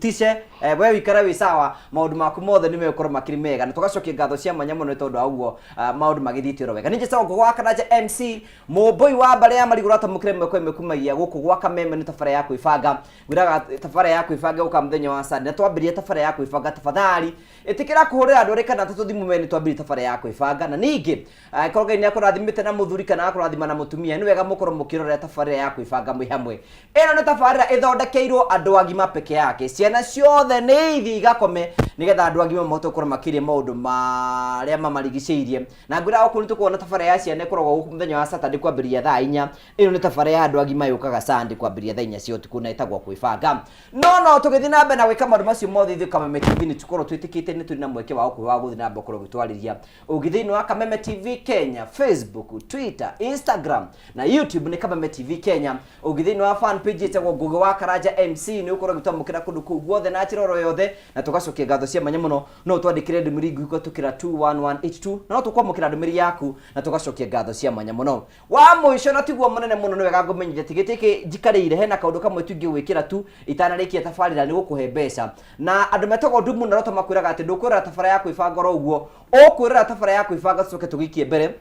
Tice we wikare wĩ sawa, maũndũ maku mothe nĩ megũkorwo makĩrĩ mega, na tũgacokia ngatho cia mwanya mũno nĩ tondũ wa ũguo maũndũ magĩthiĩte oro wega. Nĩ njĩtagwo Ngũgũ wa Karanja MC Mũmbũi wa mbarĩ ya marigũ, ũratamũkĩra ĩmwe kwa ĩmwe kumagia gũkũ gwa Kameme. Nĩ tabarĩra ya kwĩbanga. Ngwĩraga tabarĩra ya kwĩbanga gũka mũthenya wa Sunday, na twambĩrĩria tabarĩra ya kwĩbanga, tafadhali ĩtĩkĩra kũhũrĩra andũ arĩ kana atatũ thimũ mene twambĩrĩria tabarĩra ya kwĩbanga. Na ningĩ angĩkorwo Ngai nĩ akũrathimĩte na mũthuri kana akũrathima na mũtumia, nĩ wega mũkorwo mũkĩrorera tabarĩra ya kwĩbanga mwĩ hamwe. Ĩno nĩ tabarĩra ĩthondekeirwo andũ agima peke yake, ciana ciothe nĩ ithiĩ igakome nĩgetha andũ agima mahote gũkorwo makĩria maũndũ marĩa mamarigicĩirie. Na ngwĩra okorwo nĩ tũkuona tabarĩra ya ciana ĩkoragwo gũkũ mũthenya wa Saturday kwambĩrĩria thaa 4, ĩno nĩ tabarĩra ya andũ agima yũkaga Sunday kwambĩrĩria thaa 4 cia ũtukũ na ĩtagwo kwĩbanga. No tũgĩthiĩ na mbere na gwĩka maũndũ macio mothe, ithuĩ Kameme TV nĩ tũkorwo twĩtĩkĩte nĩ tũrĩ na mweke wa gũkũhe wa gũthiĩ na mbere gũkorwo ũgĩtwarĩria ũngĩ thĩinĩ wa Kameme TV Kenya, Facebook, Twitter, Instagram na YouTube nĩ Kameme TV Kenya. Ũngĩ thĩinĩ wa fan page ĩtagwo Ngũgĩ wa Karanja MC, nĩ ũkorwo ũgĩtwamũkĩra kũndũ kũu guothe na njĩra oro yothe, na tũgacokia ngatho cia mwanya mũno. No ũtwandĩkĩre ndũmĩrĩri nguhĩ kũhetũkĩra 21182, na no tũkwamũkĩra ndũmĩrĩri yaku na tũgacokia ngatho cia mwanya mũno. Wa mũico na tiguo mũnene mũno, nĩ wega ngũmenyithia atĩ gĩtĩ gĩkĩ njikarĩire hena kaũndũ kamwe tu ingĩgwĩkĩra tu itanarĩkia tabarĩra, nĩ gũkũhe mbeca. Na andũ metagwo Ndumu na Roto makwĩraga atĩ ndũkwĩrora tabara ya kwĩbanga oro ũguo, ũkwĩrora tabara ya kwĩbanga tũcoke tũgĩikie mbere.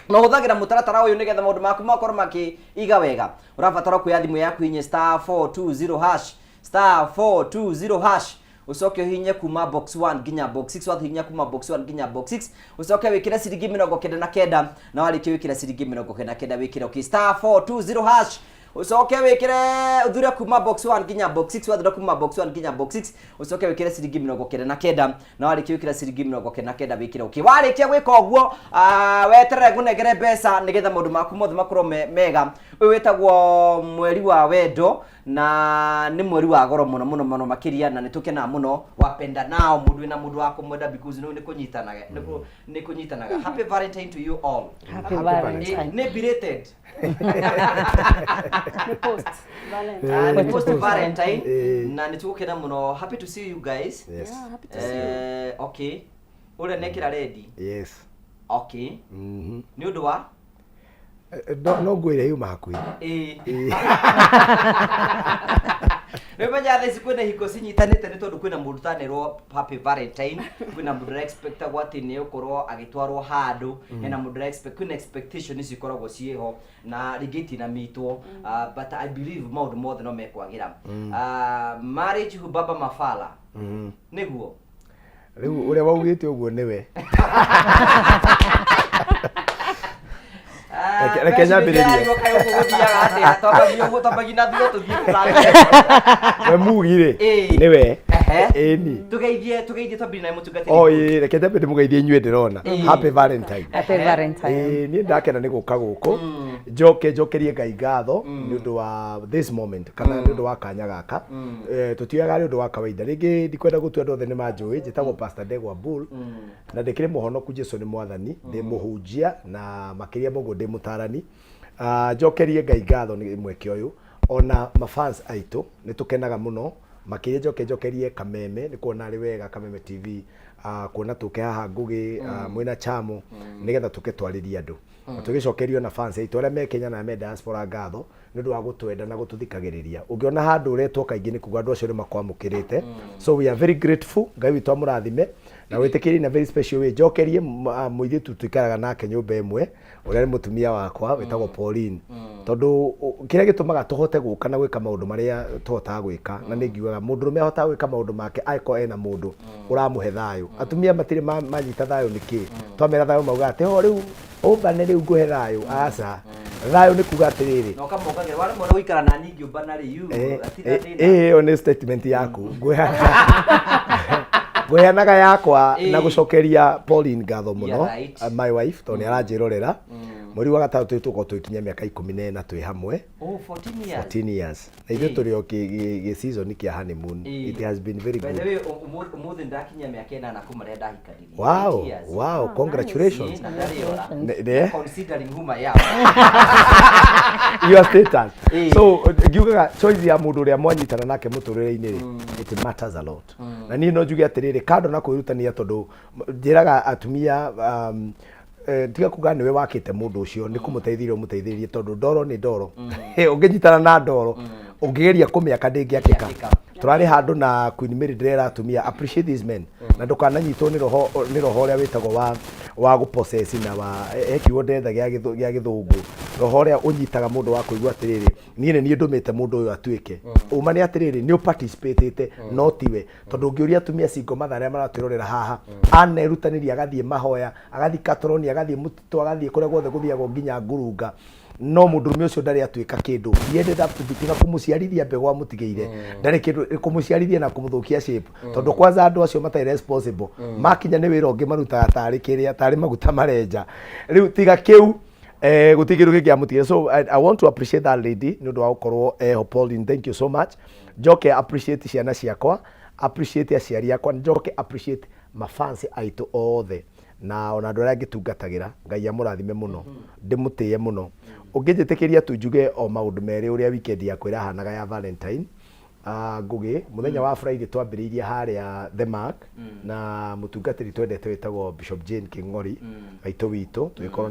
Na ũhũthagĩra mũtaratara ũyũ nĩgetha maũndũ maku makorwo makĩiga wega. Ũrabatara kuoya thimũ yaku hihinye *420 hash, *420 hash, ucoke ũhihinye kuma box 1 nginya box 6. Wahihinya kuma box 1 nginya box 6, ucoke wĩkĩre ciringi 99, na warĩkia wĩkĩre ciringi 99 wĩkĩre okay, *420 hash, ucoke wĩkĩre ũthure kuma box 1 nginya box 6. Wathura kuma box 1 nginya box 6, ucoke wĩkĩre ciringi 99, na warĩkia wĩkĩre ciringi 99 wĩkĩre okay. Warĩkia gwĩka ũguo, weterere ngũnengere mbeca nĩgetha maũndũ maku mothe makorwo me mega. Ũyũ wĩtagwo mweri wa wendo, na nĩ mweri wa goro mũno mũno mũno makĩria, na nĩ tũkenaga mũno wapenda nao mũndũ wĩna mũndũ wa kũmwenda, because nĩ kũnyitanaga, nĩ kũnyitanaga. Happy Valentine to you all. Happy Happy Valentine. Nĩ belated. Nĩ post Valentine. Nĩ post Valentine. Na nĩ tũgũkena mũno. Happy to see you guys. Yes. Yeah, happy to see you. Okay, ũrĩa nekĩra ready. Yes. Okay. Nĩ ũndũ wa No ngwĩre yuma hakuhĩ. Ĩĩ. Nĩ menya thaa ici kwĩna ihiko cinyitanĩte nĩ tondũ kwĩna mũndũ tanerwo happy Valentine, kwĩna mũndũ ũrexpectagwo atĩ nĩ ũkorwo agĩtwarwo handũ, hena mũndũ ũrexpect, kwĩna expectation cikoragwo ciĩho na rĩngĩ itinamitwo, but I believe maũndũ mothe no mekwagĩra. Marriage hubaba mafala. Nĩguo. Rĩu ũrĩa waugĩte ũguo nĩwe. Reke nyambĩrĩrie. Twambagia na thutha tũthiĩ tũthambe. We mugi rĩ, Ĩĩ. nĩwe. Ehe. Ĩni. Tugeithie twambĩrĩrie na mũtungatĩri. O ĩĩ, reke nyambe ndĩmũgeithie inyuĩ ndĩrona. Ĩĩ. Happy Valentine. Happy Valentine. Ĩĩ, niĩ ndakena nĩ gũka gũkũ njoke njokerie Ngai ngatho nĩ ũndũ wa this moment kana nĩ ũndũ wa kanya gaka. Tũtioyaga arĩ ũndũ wa kawaida. Rĩngĩ ndikwenda gũtua andũ othe nĩ manjũĩ, njĩtagwo Pastor Ndegwa Bull na ndĩkĩrĩ mũhonoku, Jesu nĩ mwathani, ndĩ mũhunjia na makĩria ma ũguo ndĩ mũtarani. Njokerie Ngai ngatho nĩ mweke ũyũ, ona mafans aitũ nĩ tũkenaga mũno makĩria. Njoke njokerie Kameme nĩ kuona arĩ wega Kameme TV, kuona tũke haha Ngũgĩ, mwĩna Chamo, nĩgetha tũke twarĩrie andũ na tũgĩcokerio na fans aitũ arĩa me Kenya na me diaspora ngatho nĩ ũndũ wa gũtwenda na gũtũthikagĩrĩria. Ũngĩona handũ ũretwo kaingĩ nĩ kuga andũ acio nĩ makwamũkĩrĩte, so we are very grateful. Ngai witũ amũrathime na wĩtĩkĩrie na very special way njokerie mũirĩtu tũikaraga nake nyũmba ĩmwe, ũrĩa nĩ mũtumia wakwa wĩtagwo Pauline, tondũ kĩrĩa gĩtũmaga tũhote gũka na gwĩka maũndũ marĩa tũhotaga gwĩka, na nĩ ngiugaga mũndũrũme ahotaga gwĩka maũndũ make angĩkorwo ena mũndũ ũramũhe thayũ. Atumia matirĩ manyita thayũ nĩkĩ twamera thayũ maugaga atĩ ho rĩu ũmbane rĩu ngũhe thayũ. Aca, thayũ nĩ kuga atĩrĩrĩ Na ũkamongagĩra waremwo nĩ gũikara na niĩ ngĩũmbana rĩ you hatirĩ thĩna. Ĩyo nĩ statement yaku. Ngũheanaga yakwa na gũcokeria Pauline ngatho mũno, my wife, tondũ nĩ aranjĩrorera. Mweri wa gatatũ tũgũkorwo tũgĩkinyia mĩaka 14 twĩ hamwe. Oh, 14 years. 14 years, na ithuĩ tũrĩ o gĩ season kĩa honeymoon. It has been very By the good. way, ũmũthĩ ndakinyia mĩaka 8 kuma rĩrĩa ndahikanirie. Wow. 8 years. Wow, congratulations. Ĩĩ, na ndarĩ ora. Ne Considering whom I am. Your status. So ngiugaga choice ya mũndũ ũrĩa mwanyitana nake mũtũrĩre-inĩ rĩ, it matters a lot. Na niĩ no njuge atĩrĩrĩ, kando na kwĩrutania, tondũ njĩraga atumia, tiga kuga nĩwe wakĩte mũndũ ũcio, nĩ kũmũteithĩrĩria ũmũteithĩrĩrie, tondũ ndoro nĩ ndoro. Ũngĩnyitana na ndoro Ũngĩgeria kũmĩaka ndĩngĩakĩka. Ndĩngĩakĩka. Tũrarĩ handũ na Queen Mary, ndĩrera atumia, appreciate these men, na ndũkananyitwo nĩ roho ũrĩa wĩtagwo wa gũpossess na wa he kiugo ndetha gĩa gĩthũngũ, roho ũrĩa ũnyitaga mũndũ wa kũigua atĩrĩrĩ, niĩ nĩ niĩ ndũmĩte mũndũ ũyũ atuĩke. Ũma nĩ atĩrĩrĩ, nĩ ũparticipatĩte no tiwe, tondũ ũngĩũria atumia single mother arĩa maratwĩrorera haha, anerutanĩria agathiĩ mahoya, agathiĩ katoroni, agathiĩ mũtitũ, agathiĩ kũrĩa guothe gũthiagwo nginya ngurunga, no mũndũrũme ũcio ndarĩ atuĩka kĩndũ. He ended up to be, tiga kũmũciarithia mbegũ amũtigĩire, ndarĩ kĩndũ, kũmũciarithia na kũmũthũkia shape, tondũ kwanza andũ acio matarĩ responsible makinya nĩ wĩra ũngĩ marutaga tarĩ kĩrĩa tarĩ maguta marenja. Rĩu tiga kĩu, gũtirĩ kĩndũ kĩngĩ amũtigĩire. So I want to appreciate that lady nĩ ũndũ wa gũkorwo eho. Pauline, thank you so much. Njoke appreciate ciana ciakwa, appreciate aciari akwa, njoke appreciate mafansi aitũ othe na ona andũ arĩa ngĩtungatagĩra. Ngai amũrathime mũno, ndĩmũtĩe mũno. Ũngĩnjĩtĩkĩria tu njuge o maũndũ merĩ ũrĩa weekend yakwa ĩrahanaga ya Valentine. Ngũgĩ mũthenya wa Friday twambĩrĩirie harĩa The Mark na mũtungatĩri twendete wĩtagwo Bishop Jane King'ori maitũ witũ, tũgĩkorwo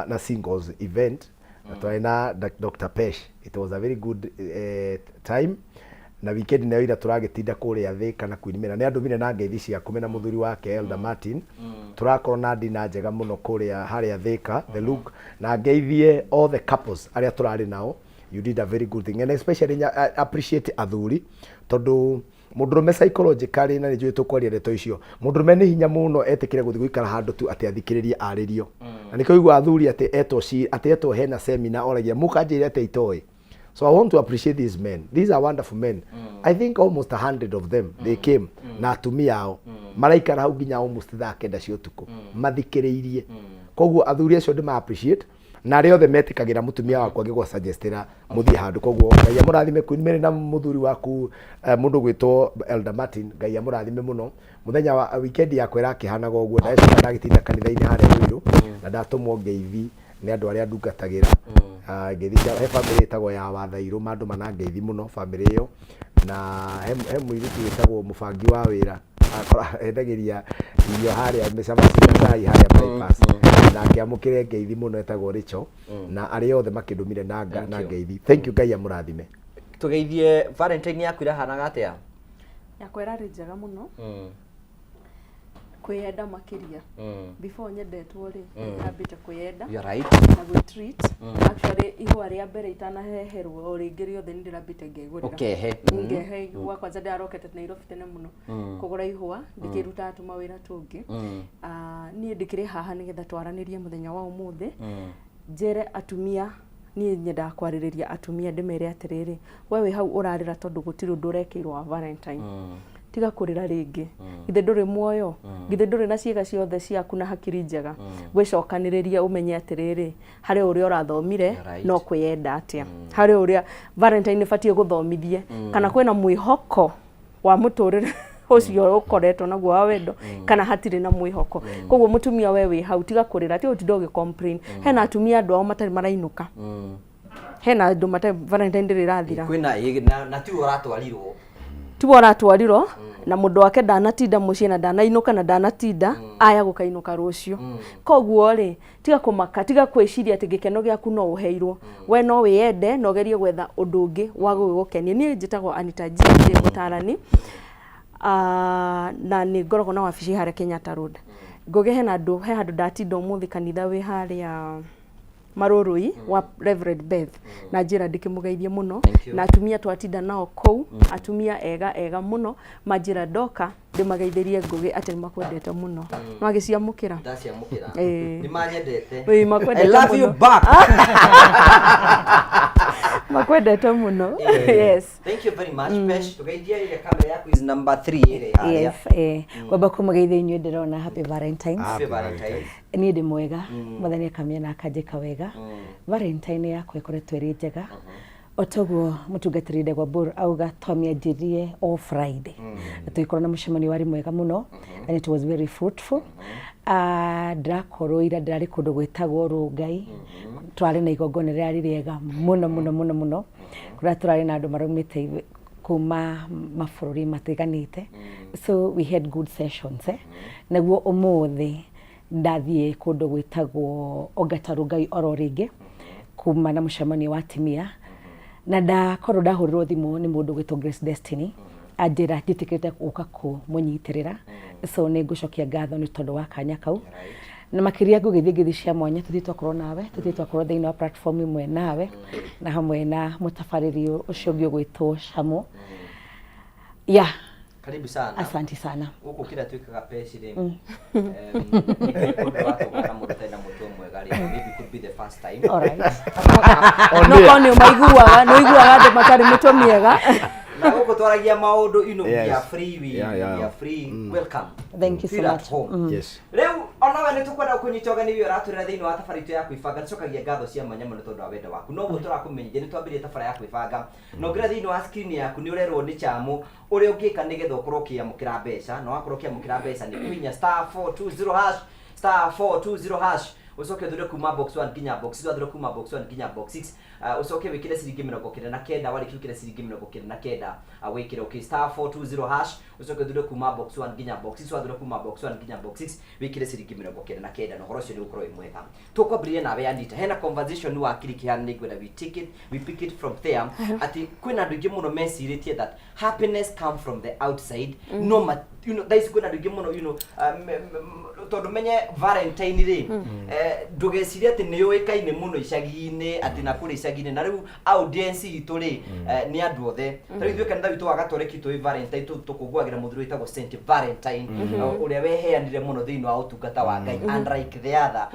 na singles event na twarĩ na Dr. Pesh. It was a very good time. Na weekend nayo ira tũragĩtinda kũrĩa Thĩka na Queen Mary, nĩ andũmire na ngeithi ciaku mena mũthuri wake Elder Martin. Tũrakorwo na dina njega mũno kũrĩa harĩa Thĩka, The Look, na ngeithie all the couples arĩa tũrarĩ nao. You did a very good thing, and especially I appreciate athuri, tondũ mũndũrũme psychologically, na nĩ njũĩ tũkwaria ndeto icio, mũndũrũme nĩ hinya mũno etĩkĩre gũthiĩ gũikara handũ tu atĩ athikĩrĩrie arĩrio. Na nĩkĩo ũiguaga athuri atĩ etwo atĩ etwo hena seminar, oragia mũkanjĩre atĩ itoĩ. So I want to appreciate these men. These are wonderful men. I think almost 100 of them, they came na atumia ao, maraikara hau nginya almost thaa 9 cia ũtukũ mathikĩrĩirie. Koguo athuri acio ndĩma appreciate na arĩa othe metĩkagĩra mũtumia wakwa angĩgwa suggestĩra mũthiĩ handũ. Koguo Ngai amũrathime, Queen Mary, na mũthuri waku, mũndũ gwĩtwo Elder Martin. Ngai amũrathime mũno. Mũthenya wa weekend yakwa ĩrakĩhanaga ũguo. Ndacoka ndagĩtinda kanitha-inĩ harĩa Ruiru na ndatũmwo ngeithi nĩ andũ arĩa ndungatagĩra. Ngeithi cia he family ĩtagwo ya Wathairũ, mandũma na ngeithi mũno family ĩyo, na he mũirĩtu wĩtagwo mũbangi wa wĩra, endagĩria irio harĩa mĩcabaci na cai harĩa bypass, nake amũkĩre ngeithi mũno, etagwo Rachel, na arĩa othe makĩndũmire na Thank you. ngeithi. Thank you, Ngai amũrathime. Tũgeithie, Valentine yaku ĩrahanaga atĩa? Yakwa ĩrarĩ njega mũno, kwĩyenda makĩria. Before nyendetwo rĩ, nyambĩte kwĩyenda You're right. Na gwĩ treat. Actually, ihũa rĩa mbere itanaheherwo o rĩngĩ rĩothe nĩ ndĩrambĩte ngegũrĩra. Ũkehe. Ngehe ihũa kwanza. Ndĩrarokete Nairobi tene mũno kũgũra ihũa, ndĩkĩrutaga tũmawĩra tũngĩ. Niĩ ndĩkĩrĩ haha nĩgetha twaranĩrie mũthenya wa ũmũthĩ, njĩre atumia, niĩ nyendaga kwarĩrĩria atumia, ndĩmere atĩrĩrĩ, we wĩ hau ũrarĩra tondũ gũtirĩ ũndũ ũrekĩirwo wa Valentine, tiga kũrĩra rĩngĩ. Githĩ ndũrĩ muoyo? Githĩ ndũrĩ na ciĩga ciothe ciaku na hakiri njega? Gwĩcokanĩrĩria ũmenye atĩrĩrĩ, harĩ ũrĩa ũrathomire no kwĩyenda atĩa, harĩ ũrĩa Valentine ĩbatiĩ gũthomithie, kana kwĩna mwĩhoko wa mũtũrĩre ũcio ũkoretwo naguo wa wendo, kana hatirĩ na mwĩhoko. Koguo mũtumia, we wĩ hau, tiga kũrĩra, tiga gũtinda ũgĩ complain. Hena atumia andũ ao matarĩ marainũka, hena andũ matarĩ, Valentine ndĩrĩ ĩrathira. Kwĩna na tiwe ũratwarirwo. Tiwe ũratwarirwo na mũndũ wake ndanatinda mũciĩ na ndanainũka na ndanatinda aya gũkainũka rũciũ. Koguo rĩ, tiga kũmaka, tiga kwĩciria atĩ gĩkeno gĩaku no ũheirwo. We no wĩyende na ũgerie gwetha ũndũ ũngĩ wa gũgĩgũkenia. Niĩ njĩtagwo Anita G, ndĩ mũtarani, na nĩ ngoragwo na wabici harĩa Kenyatta Road. Ngũgĩ hena andũ, he handũ ndatinda ũmũthĩ kanitha wĩ harĩa Marũrũi wa Reverend Beth, na njĩra ndĩkĩmũgeithie mũno. Thank you. Na atumia twatinda nao kũu, atumia ega ega mũno, manjĩra ndoka ndĩmageithĩrie Ngũgĩ atĩ nĩmakwendete mũno. No agĩciamũkĩra. Ndaciamũkĩra. Ĩĩ. Nĩ manyendete. Ĩĩ, makwendete I love you mũno. back. Makwendete mũno, yes. Thank you very much. Pesh, tũgeithie ĩrĩa kamera yaku is number 3 ĩrĩa harĩa. Yes, ngwamba kũmũgeithia inyuĩ ndĩrona. Happy Valentines. Happy Valentines. Niĩ ndĩ mwega, Mwathani akamia na akanjĩka wega. Valentine yakwa ĩkoretwo ĩrĩ njega, o toguo mũtungatĩri Ndegwa Bor auga, twamĩanjirie o Friday na tũgĩkorwo na mũcemanio warĩ mwega mũno, and it was very fruitful. Ndĩrakorwo ira ndĩrarĩ kũndũ gwĩtagwo Rũngai, twarĩ na igongona rĩrarĩ rĩega mũno mũno mũno mũno, kũrĩa tũrarĩ na andũ maraumĩte kuma mabũrũri matiganĩte, so we had good sessions. Naguo ũmũthĩ ndathiĩ kũndũ gwĩtagwo Ongata Rũngai oro rĩngĩ, kuma na mũcemanio wa atumia. Na ndakorwo ndahũrĩrwo thimũ nĩ mũndũ ũgwĩtwo Grace Destiny, anjĩra njĩtĩkĩrĩte gũka kũmũnyitĩrĩra, so nĩ ngũcokia ngatho nĩ tondũ wa kanya kau. Na makĩria ngũgĩthiĩ ngeithi cia mwanya tũthiĩ twakorwo nawe, tũthiĩ twakorwo thĩinĩ wa platform ĩmwe nawe na hamwe na mũtabarĩri ũcio ũngĩ ũgwĩtwo Shamo. Yeah. Karibu sana. Asante sana. Gũkũ kĩrĩa twĩkaga peci rĩ, ũndũ wa kũgana mũndũ ũtarĩ na mũtwe mwega rĩ, maybe could be the first time. All right. On No air. korwo nĩ ũmaiguaga, nĩ ũiguaga andũ matarĩ mĩtwe mĩega. Na gũkũ twaragia maũndũ, we Yes. are free, we, we are free. Welcome. Thank you so Feel at much. home. Yes. Rĩu onawe nĩ tũkwenda kũnyita ũgeni ũyũ ũratũrĩra thĩinĩ wa tabarĩ itũ ya kwĩbanga. Tũcokagia ngatho cia mwanya mũno tondũ wa wendo waku. Noguo tũrakũmenyithia nĩ twambĩrĩria tabara ya kwĩbanga. Na ũngĩrora thĩinĩ wa screen yaku nĩ ũrerwo nĩ Chamu ũrĩa ũngĩka nĩgetha ũkorwo ũkĩamũkĩra mbeca. Na wakorwo ũkĩamũkĩra mbeca nĩ kũhihinya *420 hash, *420 hash, ũcoke ũthure kuma box 1 nginya box 6, wathure kuma box 1 nginya box 6, ũcoke wĩkĩre ciringi 99, warĩkia wĩkĩre ciringi 99, wĩkĩre okay *420 hash, ũcoke ũthure kuma box 1 nginya box 6, wathure kuma box 1 nginya box 6, wĩkĩre ciringi 99, na ũhoro ũcio nĩ ũgũkorwo wĩ mwega. Tũkwambĩrĩria nawe Anita, hena conversation wa kiriki hana nĩ ngwenda we take it, we pick it from there, atĩ kwĩna andũ aingĩ mũno mecirĩtie that happiness come from the outside. No ma, thaa ici kwĩna andũ aingĩ mũno, tondũ menye Valentine rĩ, ndũgecirie atĩ nĩ yũĩkaine mũno icagi-inĩ, atĩ na kũrĩa icagi-inĩ, na rĩu audience itũ rĩ, nĩ andũ othe. Ta rĩu ithuĩ kanitha witũ wa Gatoreki tũĩ Valentine tũkũngũagĩra mũthuri wĩtagwo Saint Valentine, ũrĩa weheanire mũno thĩinĩ wa ũtungata wa Ngai, unlike the other.